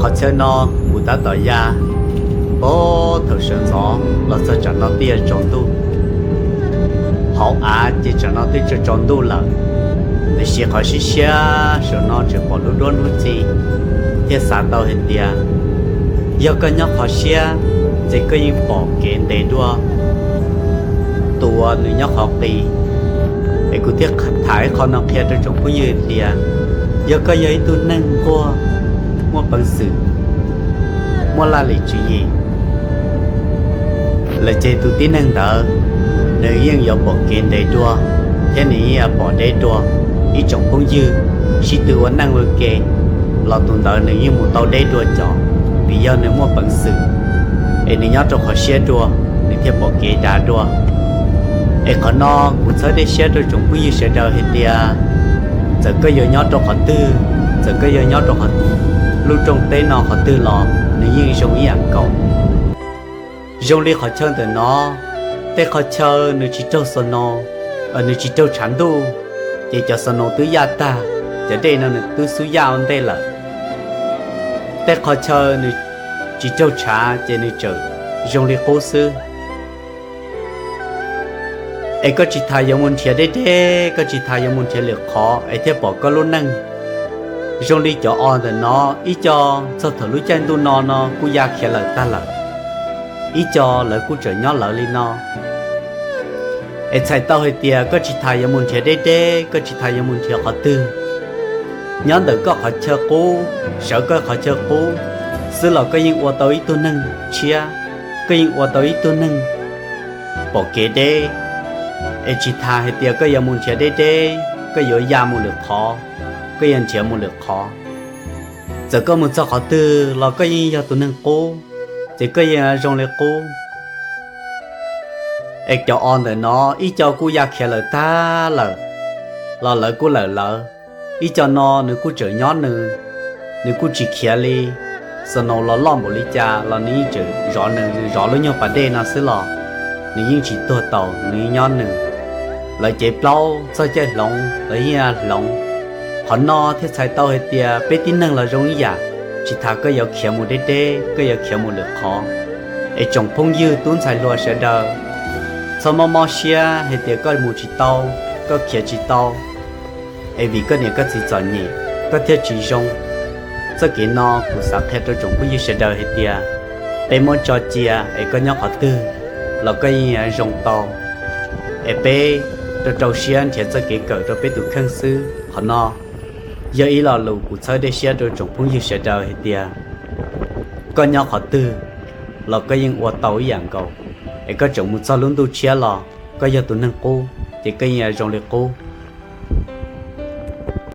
Chaw no kuv tab tom ya, puag thaum sawv ntxov los txog tsam no twb yuav tsaus ntuj. Hauv av ces tsam no twb tsaus tsaus ntuj lawm, tiam sis qhov siab siab saum no tseem pom lub duab hnub txi, thiaj xav tau hais tias yog koj nyob qhov siab ces koj yeej pom kev ntev dua tus uas nws nyob qhov qis. Es kuv thiaj tham ib qho no qhia rau tsoom phooj ywg tias yog koj yog ib tug neeg nquag, muaj peev xwm, muaj laj lim tswv yim lawm ces tus tib neeg ntawd nws yeej yuav pom kev ntev dua, thiab nws yeej yuav pom deb dua. Ib tsoom phooj ywg sib tw ua neej ua ke los tus ntawd nws yeej mus tau deb dua cov, vim yog nws muaj peev xwm es nws nyob rau qhov siab dua, nws thiaj pom kev dav dua. Es qhov no kuv txhawb dej siab rau tsoom phooj ywg sawv daws hais tias txawm koj yuav nyob rau qhov twg, txawm koj yuav nyob rau qhov, lub rooj teb no qhov twg los nws yeej zoo ib yam nkaus. Zoo li qhov chaw ntawm no, tej qhov chaw nws tsis raug snow, nws tsis raug tshav ntuj, ces cov snow twb yaj tag, cov dej no nws twb xub yaj ua ntej lawm. Tej qhov chaw nws tsis raug tshav ces nws tseem zoo li qub xwb. Es koj tsis tas yuav mus nrhiav deb deb, koj tsis tas yuav mus nrhiav lwm qhov es thiaj pom koj lub neej. Zoo li cov os ntawm no, ib co txog thaum lub caij ntuj no no kuj ya khiav lawm tag lawm, ib co lawv kuj tseem nyob lawv li no. Es txhais tau hais tias koj tsis tas yuav mus nrhiav deb deb, koj tsis tas yuav mus nrhiav qhov twg. Nyob ntawm koj qhov chaw qub, sawv koj qhov chaw qub xwb los koj yeej ua tau ib tug neeg tshiab, koj yeej ua tau ib tug neeg pom kev deb. Es tsis tas hais tias koj yuav mus nrhiav deb deb, koj yuav ya mus lwm qhov, koj yuav nrhiav mus lwm qhov. Txawm koj mus txog qhov twg los koj yeej yog tus neeg qub, ces koj yeej zoo li qub. Es cov os ntawm no ib co kuj ya khiav lawm tag lawm, los lawv kuj lawm lawv. Ib co no nws kuj tseem nyob nws, nws kuj tsis khiav li. Snow los loj npaum li cas los nws yeej tseem zov nws, nws zov lub nyuag pas dej no xwb los nws yeej tsis tuag taus, nws yeej nyob nws. Lawv cev plaub txog caij hloov los yeej hloov. Qhov no thiaj txhais tau hais tias peb tib neeg los zoo ib yam, tsis tas koj yuav khiav mus deb deb, koj yuav khiav mus lwm qhov. Es tsoom phooj ywg tub ntxhais hluas sawv daws, txhob mob mob siab hais tias koj mus tsis tau, koj khiav tsis tau, es vim koj niam koj txiv txom nyem koj thiaj tsis zoo. Txoj kev no kuv xav qhia rau tsoom phooj ywg sawv daws hais tias peb muab tso cia es koj nyob qhov twg los koj yeej zoo tau. Es peb rau rau siab nrhiav txoj kev kawm rau peb tus kheej xwb. Qhov no yog ib lo lus kuv txhawb dej siab rau tsoom phooj ywg sawv daws hais tias koj nyob qhov twg los koj yeej ua tau ib yam nkaus. Es koj tseem mus txog lub ntuj tshiab los koj yog tus neeg qub ces koj yeej zoo li qub.